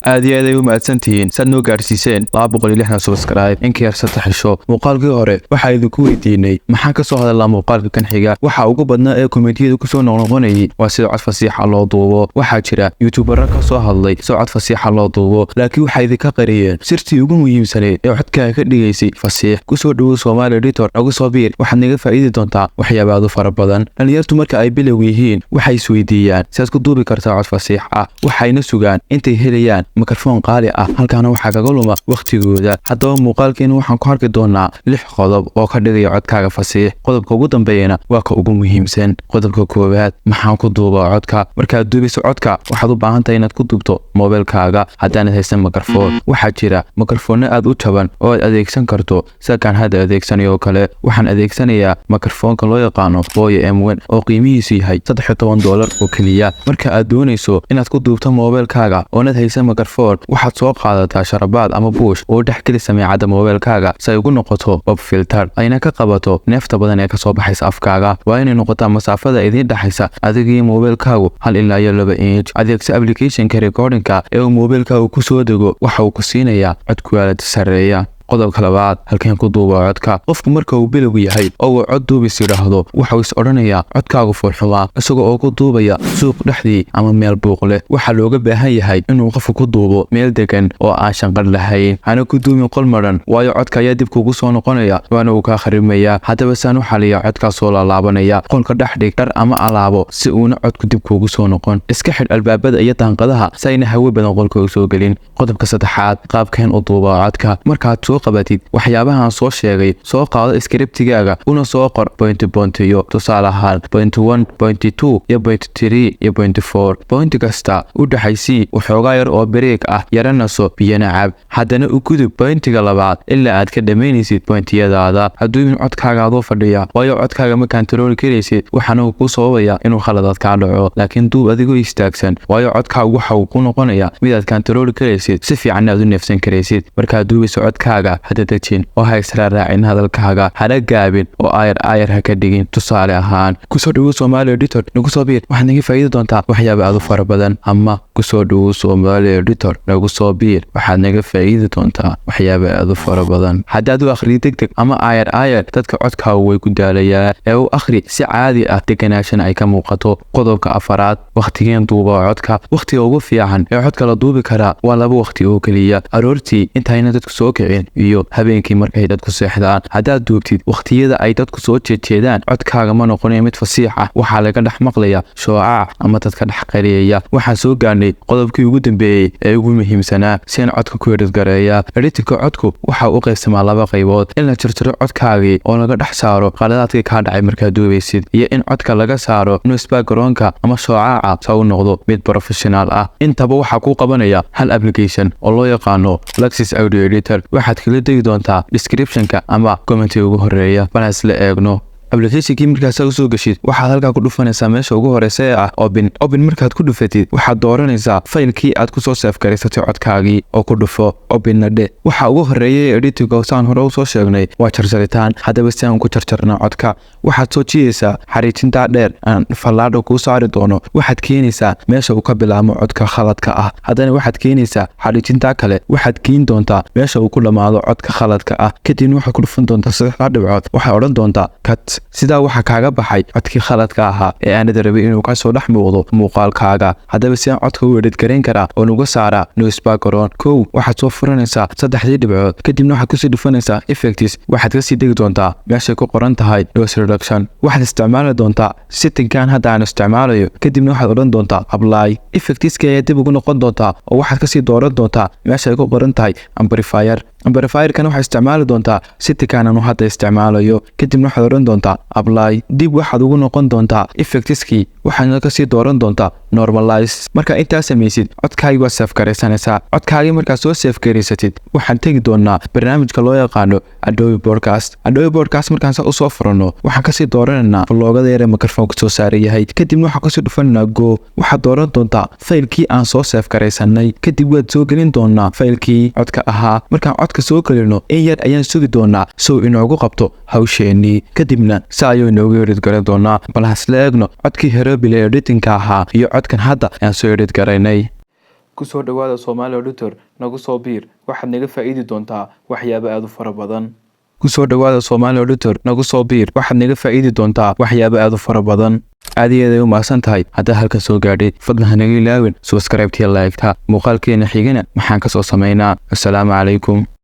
Aad iyo aad ay u mahadsantihiin saad noo gaadhsiiseen 260 subscribe in ka yar 3 cisho. Muuqaalkii hore waxaa idinku weydiinay maxaan ka soo hadalnaa muuqaalka kan xiga. Waxa ugu badnaa ee kommentiyada kusoo noqnoqonayay waa sida cod fasiixa loo duubo. Waxaa jira youtubero ka soo hadlay sida cod fasiixa loo duubo, laakiin waxay idinka qariyeen sirtii ugu muhiimsaneyd ee codkaaga ka dhigaysay fasiix. Kusoo dhowow Soomaali Editor, nagu soo biir, waxaad naga faa'iidi doontaa waxyaaba aad u fara badan. Dhalinyartu marka ay bilow yihiin waxay isweydiiyaan sidaad ku duubi kartaa cod fasiix ah, waxayna sugaan intay helayaan mikrofon qaali ah, halkaana waxaa kaga luma wakhtigooda. Haddaba muuqaalkeena waxaan ku arki doonaa lix qodob oo ka dhigaya codkaaga fasiix. Qodobka ugu dambeeyana waa ka ugu muhiimsan. Qodobka koowaad: maxaan ku duubaa codka? Markaad duubayso codka, waxaad u baahan tahay inaad ku duubto moobilkaaga. Haddaanad haysan mikrofon, waxaa jira mikrofoonno aad u jaban oo aad adeegsan karto, sida kaan hadda adeegsanayo oo kale. Waxaan adeegsanayaa mikrofoonka loo yaqaano Boya M1 oo qiimihiisu yahay $13 oo keliya. Marka aad doonayso inaad ku duubto moobilkaaga oonad haysan mikrofon, waxaad soo qaadataa sharabaad ama buush oo dhex geli sameecadda moobilkaaga si ay ugu noqoto pop filter, ayna ka qabato neefta badan ee kasoo baxaysa afkaaga. Waa inay noqotaa masaafada idiin dhexaysa adiga iyo moobilkaagu 1 ilaa iyo 2 inch. Adeegso applicationka recordingka ee uu moobilkaagu ku soo dego, waxa uu ku siinayaa cod quality sarreeya. Qodobka labaad: halkeen ku duuba codka? Qofku marka uu bilowg yahay oo uu cod duubis yidhaahdo, waxau is odhanayaa codkaagu foolxumaa, isaga oo ku duubaya suuq dhexdii ama meel buuq leh. Waxaa looga baahan yahay inuu qofku ku duubo meel degan oo aan shanqar lahayn. Hana ku duubin qol madhan, waayo codka ayaa dib kugu soo noqonaya, waana uu kaa kharimayaa. Haddaba saan u xaliya codkaas soo laalaabanaya? Qolka dhex dhig dhar ama alaabo si uuna codku dib kuugu soo noqon. Iska xidh albaabada iyo daanqadaha si ayna hawo badan qolka u soo gelin. Qodobka saddexaad: qaabkeen u duubaa codka? Markaad soo qabatid waxyaabahan soo sheegay, soo qaado scriptigaaga una soo qor point pointiyo. Tusaale ahaan, point 1, point 2 iyo point 3 iyo point 4. Point kasta u dhexaysii waxoogaa yar oo break ah, yaranaso, biyana cab, haddana u gudub pointiga labaad ilaa aad ka dhammaynaysid pointiyadaada. Haduubin codkaaga adoo fadhiya, waayo codkaaga ma kantarooli karaysid, waxaana uu kuu sababaya inuu khaladaad kaa dhaco. Laakiin duub adigoo istaagsan, waayo codkaagu waxa uu ku noqonaya mid aad kantarooli karaysid, si fiicanna aad u neefsan karaysid. Markaad duubayso codkaaga, hada dejin oo ha israaraacin hadalkaaga, hana gaabin oo aayar aayar ha ka dhigin. Tusaale ahaan, "Kusoo dhawow Soomaali Editor, nagu soo biir, waxaad naga faa'iidi doontaa waxyaaba aad u fara badan," ama "Kusoo dhawow Soomaali Editor, nagu soo biir, waxaad naga faa'iidi doontaa waxyaaba aad u fara badan." Haddaad u akhriyo deg deg ama aayar aayar, dadka codkaagu way ku daalayaan. Ee u akhri si caadi ah, deganaashana ay ka muuqato. Qodobka afaraad: wakhtigeen duuba codka? Wakhtiga ugu fiican ee codka la duubi karaa waa laba wakhti oo keliya: aroortii intayna dadku soo kicin iyo habeenkii markay dadku seexdaan. Haddaad duubtid wakhtiyada ay dadku soo jeejeedaan, codkaaga ma noqonayo mid fasiix ah, waxaa laga dhex maqlaya shoocac ama dadka dhex qariyaya. Waxaan soo gaarnay qodobkii ugu dambeeyey ee ugu muhiimsanaa: si aan codka ku edit gareeya? Editinka codku waxa u qaybsamaa laba qaybood: in la jarjaro codkaagii oo laga dhex saaro qaladaadkii kaa dhacay markaad duubaysid, iyo in codka laga saaro noise backgroundka ama shoocaca sa u noqdo mid professional ah. Intaba waxaa kuu qabanaya hal application oo loo yaqaano Luxis Audio Editor. Waxaad kala degi doontaa descriptionka ama commentiga ugu horeeya. Bal isla eegno applicationkii. Markaad usoo geshid, waxaad halkaa ku dhufanaysaa meesha ugu horeysa ee ah open. Open markaad ku dhufatid, waxaad dooranaysaa faylkii aad kusoo save garaysatay codkaagii oo ku dhufo, openna dhe. Waxa ugu horeeya ee editinga, saan hore usoo sheegnay, waa jarjaritaan. Haddaba si aan ku jarjarna codka, waxaad soo jiidaysaa xariijintaa dheer aan fallaadha kuu saari doono. Waxaad keenaysaa meesha uu ka bilaabmo codka khaladka ah. Haddana waxaad keenaysaa xariijintaa kale, waxaad geen doontaa meesha uu ku dhammaado codka khaladka ah. Kadibna waxaad ku dhufan doontaa saddexdaa dhibcood, waxaad odhan doontaa cut. Sidaa waxaa kaaga baxay codkii khaladka ahaa ee aanad rabay inuu kasoo dhex muuqdo muuqaalkaaga. Haddaba si aan codka u edit garayn karaa oo nuga saaraa noise background? Kow, waxaad soo furanaysaa saddexdii dhibcood, kadibna waxaad kusii dhufanaysaa effects. Waxaad kasii degi doontaa meeshay ku qoran tahay noise reduction. Waxaad isticmaali doontaa settingkan hadda aan isticmaalayo, kadibna waxaad odhan doontaa apply. Effectska ayaa dib ugu noqon doontaa oo waxaad kasii dooran doontaa meesha ay ku qoran tahay amplifier. Amplifierkan waxaad isticmaali doontaa settingkan aanu hadda isticmaalayo, kadibna waxaad odhan doontaa apply. Dib waxaad ugu noqon doontaa effectskii, waxaadna kasii dooran doontaa normalize. Markaa intaa samaysid, codkaagii waad save garaysanaysaa. Codkaagii markaad soo save garaysatid, waxaan tegi doonaa barnaamijka loo yaqaano Adobe Podcast. Adobe Podcast markaan saa usoo furanno, waxaan kasii dooranaynaa logoda yar ee microfonka soo saaran yahay, kadibna waxaan kasii dhufanaynaa go. Waxaad dooran doontaa faylkii aan soo save garaysanay, kadib waad soo gelin doonaa faylkii codka ahaa. Markaan codka soo gelino, in yar ayaan sugi doonaa sow inoogu qabto hawsheenii, kadibna si ayuu inoogu edit garan doonaa. Bal hasla eegno codkii herobile editinka ahaa iyo codkan hadda aan soo edit garaynay. Ku soo dhowaada Somali Auditor, nagu soo biir, waxaad naga faa'iidi doontaa waxyaabo aad u fara badan. Ku soo dhowaada Somali Auditor, nagu soo biir, waxaad naga faa'iidi doontaa waxyaabo aad u fara badan. Aad iyo aad ay u mahadsan tahay haddaa halkan soo gaadhay. Fadlan hanaga ilaawin subscribe-tiya, like-ta. Muuqaalkeena xigana maxaan ka soo samaynaa? Assalaamu calaykum.